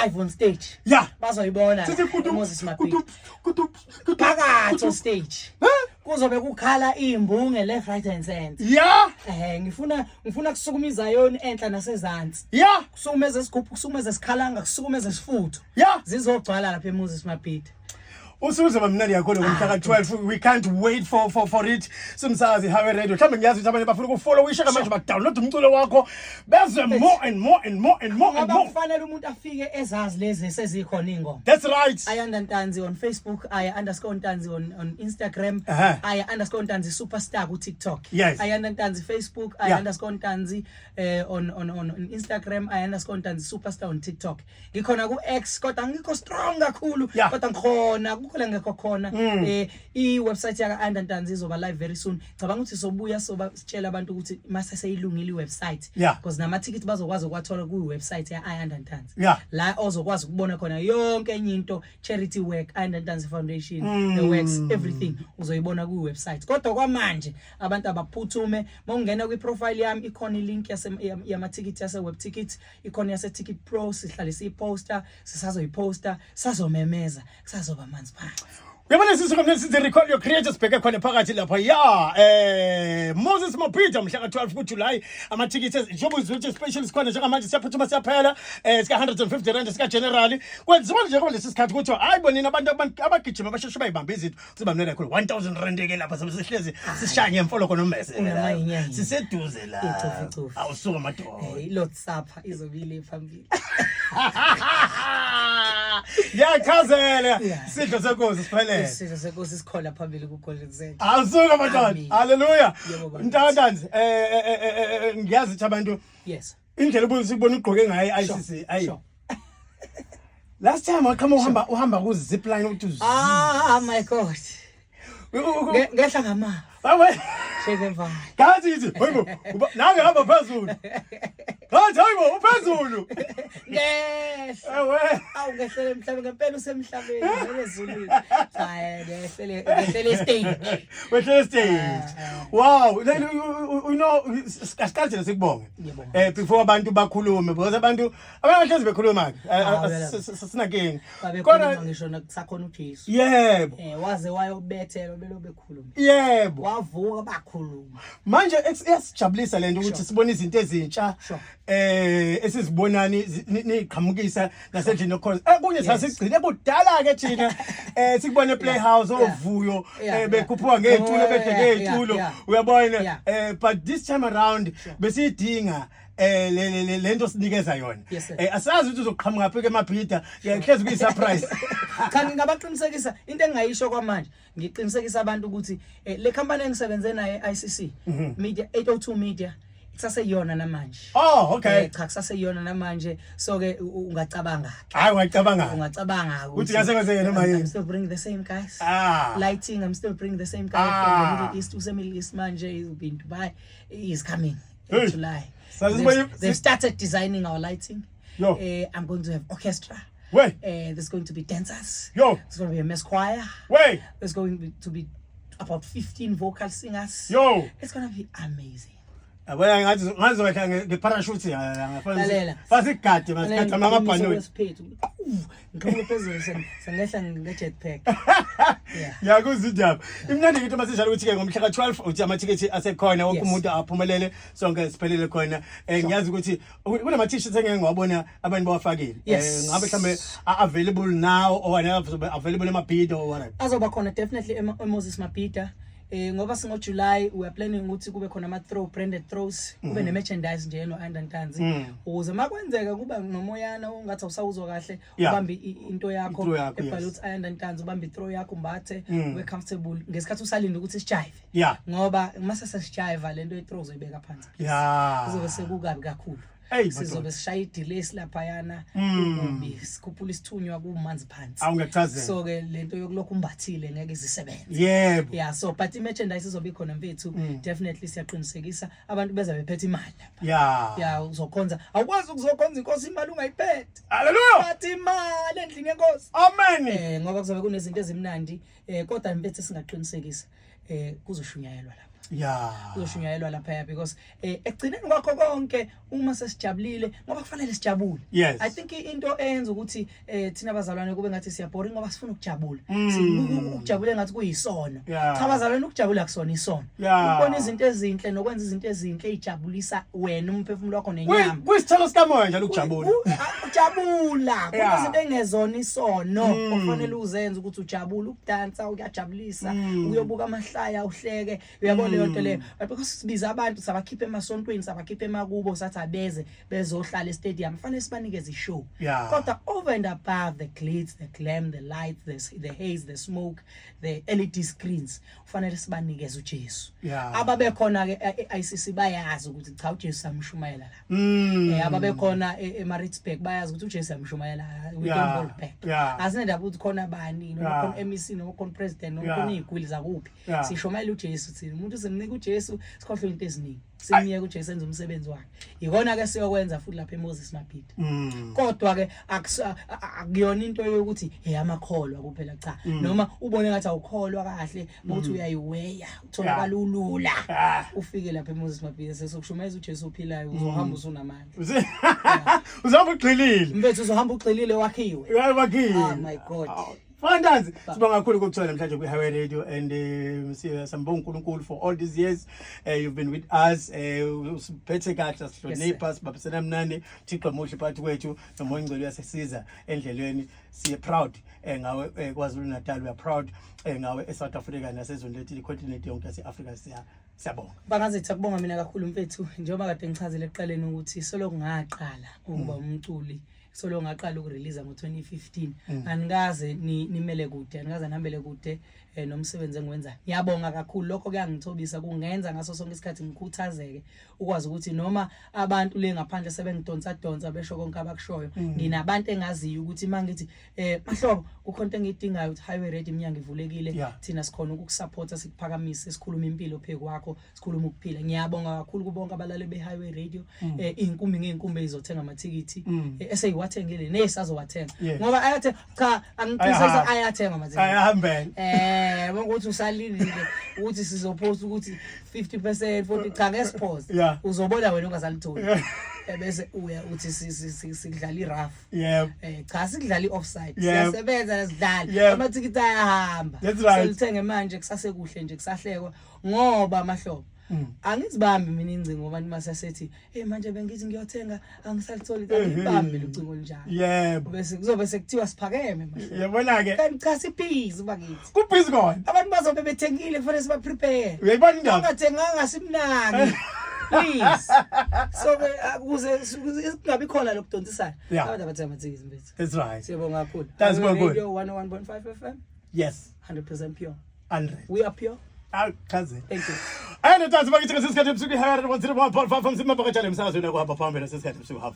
Live on stage. Bazoyibona Sithi kutu Moses Mabhida. kutu kutu kutu. Phakathi on stage. Huh? Kuzobe kukhala imbunge left, right and center. Ngifuna kusukuma izayoni enhla nasezansi. Kusukume ezesigubhu, kusukume ezesikhalanga, kusukume ezesifutho. Zizogcwala lapha eMoses Mabhida. Usuzoba mnandi kakhulu ngomhla ka-12. We can't wait for it. Simsakazi Highway Radio. Mhlawumbe ngiyazi ukuthi abanye bafuna ukufollowisha manje, ba-download umculo wakho bezwe more and more and more and more and Ngoba more. kufanele umuntu afike ezazi lezi sezikhona ingoma. That's right. Ayanda Ntanzi on Facebook, Aya_Ntanzi on Instagram, Aya_Ntanzi superstar ku TikTok. Ayanda Ntanzi Facebook, Aya_Ntanzi on Instagram, Aya_Ntanzi superstar on TikTok. Ngikhona ku X kodwa ngikho strong kakhulu, kodwa ngikhona kukho la ngekho khona. I website yaka Ayanda Ntanzi izoba live very soon. Cabanga ukuthi sobuya soba sitshela abantu ukuthi mase seyilungile i website because namathikithi bazokwazi ukwathola ku website ya Ayanda Ntanzi. La ozokwazi ukubona khona yonke enye into, charity work, Ayanda Ntanzi Foundation, the works, everything uzoyibona ku website. Kodwa kwamanje abantu abaphuthume, mawungena kwi profile yami ikhona ilink yase yamathikithi yase Web Ticket, ikhona yase Ticket Pro, sihlale siyiposter, sisazoyiposter, sazomemeza, kusazoba manzi phansi. Uyabona, sisi sithi recall your creators, bheke khona phakathi lapha ya Moses Mabhida mhla ka-12 kuJuly. Amathikithi, njengoba uzwe ukuthi special sikhona njengamanje, siyaphuthuma, siyaphela, sika R150 sika general. Kwenziwa nje lesi sikhathi ukuthi hayi bonina abantu abagijima basheshe bayibamba izinto, siba mnene kakhulu. R1000 ke lapha, sabe sihlezi sishaya ngemfoloko nomese. Unamayinyanya. Siseduze la. Icoficofi. Awusuka madoda. I-Lord Supper izobe phambili. Ngiyachazela. Sidlo senkosi siphelele. Isidlo senkosi sikhona phambili ku Golden Center. Awusuka madoda. Amen. Haleluya. Yebo, baba. Ntantanzi, ngiyazi ukuthi abantu indlela ubusibona ugqoke ngayo i-ICC ayi. Last time waqhama uhamba ku zipline uthi Ah, my God. Ngehla ngama. Bawe. Shake emva. Ngathi ithi hayibo, nange hamba phezulu. Ngathi hayibo, uphezulu. Ngehla. Ewe. Awu, ngehlele emhlabeni ngempela, usemhlabeni ezulwini. Cha, ngehlele stage. Wehle stage. Ah. Wow, then asiqale sikubonge. Ngiyabonga. Before abantu bakhulume, because abantu abahlezi bekhuluma ke. Ah, vele. Sinankinga. Babekhuluma ngisho nakusakhona uJesu. Waze wayobethelwa belo bekhuluma. Wavuka, bakhuluma. Manje iyasijabulisa lento ukuthi sibone izinto ezintsha esizibonani niqhamukisa nasendlini yokhona. Kunye sasigcine kudala ke thina sikubone Playhouse ovuyo bekhuphuka ngezitulo, bedle ngezitulo, uyabona. But this time around besiyidinga lento sinikeza yona. Yes, sir. Asazi ukuthi uzoqhamuka phi ke Mabhida, hlezi kuyi surprise. Cha, ngingabaqinisekisa into engingayisho kwamanje, ngiqinisekisa abantu ukuthi le company engisebenze naye, ICC Media, 802 Media, kusaseyiyona namanje. Oh, okay. Cha, kusaseyiyona namanje, so ke ungacabanga ke. Hayi, ungacabanga. Ungacabanga. Ukuthi ngasebenze noma yini. I'm still bringing the same guys. Lighting, I'm still bringing the same guy from the Middle East, use Middle East manje, he'll be in Dubai. He's coming in Hey. July. They've started designing our lighting. Yo. I'm going to have orchestra. Wey. There's going to be dancers. Yo. There's going to be a mass choir. Wey. There's going to be about 15 vocal singers. Yo. It's going to be amazing. Yabona, ngathi ngazowehla ngeparachute. Lalela. Fasigade masigade amabhanoyi. Siphethu. Ngiqhamuke phezulu, sengehla nge-jetpack. Yeah. Ngiyakuzwa indaba. Imnandi into masinjalo ukuthi ke ngomhla ka-12 uthi amathikithi asekhona, wonke umuntu aphumelele, sonke siphelele khona. Ngiyazi ukuthi kunama t-shirts engeke ngiwabona abantu bawafakile. Ngabe mhlambe available now or available eMabhida or what? Azoba khona definitely eMoses Mabhida. Ngoba singo July, we are planning ukuthi kube khona ama throw, branded throws, kube ne merchandise nje no Ayanda Ntanzi, ukuze makwenzeka kuba nomoyana ongathi awusawuzwa kahle, ubambe into yakho I-throw yakho, ebhalwe ukuthi Ayanda Ntanzi, ubambe i-throw yakho, umbathe, ube comfortable ngesikhathi usalinde ukuthi sijive, ngoba mase sesijive, lento ye-throw uzoyibeka phansi. Kuzobe sekukabi kakhulu. Hey, sizobe madoda. sishaya idelay laphayana, kubi sikhuphula isithunywa, kumanzi phansi. Awungachazela. So ke lento yokulokhu umbathile ngeke izisebenze. Yeah, so but i-merchandise izobe ikhona, mfethu, definitely siyaqinisekisa abantu beza bephethe imali lapha. Yeah, uzokhonza, awukwazi ukuzokhonza inkosi imali ungayiphethe. Hallelujah. Bathi imali endlini yenkosi. Amen. Ngoba kuzobe kunezinto ezimnandi, kodwa mfethu singaqinisekisa kuzoshunyayelwa lapha. Kuzoshunyayelwa lapha because ekugcineni kwakho konke uma sesijabulile, ngoba kufanele sijabule. I think into eyenza ukuthi thina abazalwane kube ngathi siyabhora ngoba sifuna ukujabula. Sibuka ukujabula ngathi kuyisono. Cha bazalwane, ukujabula akusona isono. Ukubona izinto ezinhle nokwenza izinto ezinhle ejabulisa wena, umphefumulo wakho nenyama. Kuyisithelo sikamoya njalo ukujabula. Ujabula kunezinto engezona isono okufanele uzenze ukuthi ujabule. Ukudansa ukuyajabulisa, ukuyobuka amahlaya uhleke, uyabona leyo nto leyo. But because sibiza abantu, sabakhipha emasontweni, sabakhipha emakubo, sathi abeze bezohlala estadium, fanele sibanikeze ishow. Kodwa over and above the glitz, the glam, the lights, the haze, the smoke, the LED screens, kufanele sibanikeze uJesu. Ababekhona ke e-ICC bayazi ukuthi cha, uJesu samshumayela la. Ababekhona eMaritzburg bayazi ukuthi uJesu amshumayela. We don't hold back. Asinendaba ukuthi khona bani, noma khona MEC, noma khona president, noma khona izigwili zakuphi. Sishumayela uJesu thina. Umuntu simnika uJesu, sikhohlwe into eziningi, simniyeke uJesu enze umsebenzi wakhe. Ikona ke siyokwenza futhi lapha eMoses Mabhida. Kodwa ke akuyona into yokuthi eyamakholwa kuphela, cha. Noma ubone ngathi awukholwa kahle, ukuthi uyayiweya, utholakala ulula, ufike lapha eMoses Mabhida, sesokushumayeza uJesu ophilayo, uzohamba usunamandla. Uzohamba ugxilile. Mfethu, uzohamba ugxilile, wakhiwe. Uyabakhiwe. Oh my God. Fantazi, sibonga kakhulu ukukuthola namhlanje kwi-Highway Radio and siyambonga uNkulunkulu for all these years you've been with us. Usiphethe kahle, sihlonipha, sibambisene mnandi. Thixo muhle phakathi kwethu, nomoya ongcwele uyasisiza endleleni. Siye proud ngawe KwaZulu Natal, we are proud ngawe eSouth Africa nasezweni lethu, icontinent yonke yase-Africa. Siyabonga. Bangazithi akubonga mina kakhulu mfethu, njengoba kade ngichazile ekuqaleni ukuthi solo ngaqala ukuba umculi, solo ngaqala ukurelease ngo-2015, anikaze nimele kude, anikaze nihambele kude nomsebenzi engiwenzayo. Ngiyabonga kakhulu, lokho kuyangithobisa, kungenza ngaso sonke isikhathi ngikhuthazeke ukwazi ukuthi noma abantu le ngaphandle sebengidonsa donsa besho konke abakushoyo, nginabantu engaziyo ukuthi mangithi mahlobo kukhona into engiyidingayo, ukuthi Highway Radio iminyango ivulekile. Thina sikhona ukukusupporta, sikuphakamise, sikhuluma impilo phezu kwakho, sikhuluma ukuphila. Ngiyabonga kakhulu kubonke abalaleli be-Highway Radio, iy'nkumbi ngey'nkumbi ey'zothenga amathikithi, eseyiwathengile nesazowathenga, ngoba ayathenga. Cha, angiqiniseka, ayathenga amathikithi. Ayahambela. Ukuthi usalindile ukuthi sizopost ukuthi 50%, 40, cha, ngesipost uzobona wena ungasalitholi. Bese uya uthi sikudlala i-rough. Cha, sikudlala i-offside. Siyasebenza, sidlala. Amathikithi ayahamba. That's right. Selithenge manje kusasekuhle nje, kusahlekwa, ngoba amahlobo angizibambi mina ingcingo abantu masasethi, "Hey, manje bengithi ngiyothenga, angisalitholi." Angibambi mina ucingo olunjalo. Bese kuzobe sekuthiwa siphakeme mahlobo. Yabona ke. Kanti cha, sibhizi bakithi. Kubhizi kona. Abantu bazobe bethengile, kufanele siba prepare. Uyayibona indaba? Ungathenganga simnaki, please. So ke ukuze kungabi khona lokudonsisana, abantu abathenga amathikithi mfethu. That's right. Siyabonga kakhulu. That's Highway kakhulu. Radio 101.5 FM, 100% pure. 100. We are pure. Awuchaze. Thank you. Ayona ntanzi bakithi, ngesikhathi ebusuku i-101.5 msimba bakatshale emsakazweni kuhamba phambili, sesikhathi ebusuku half.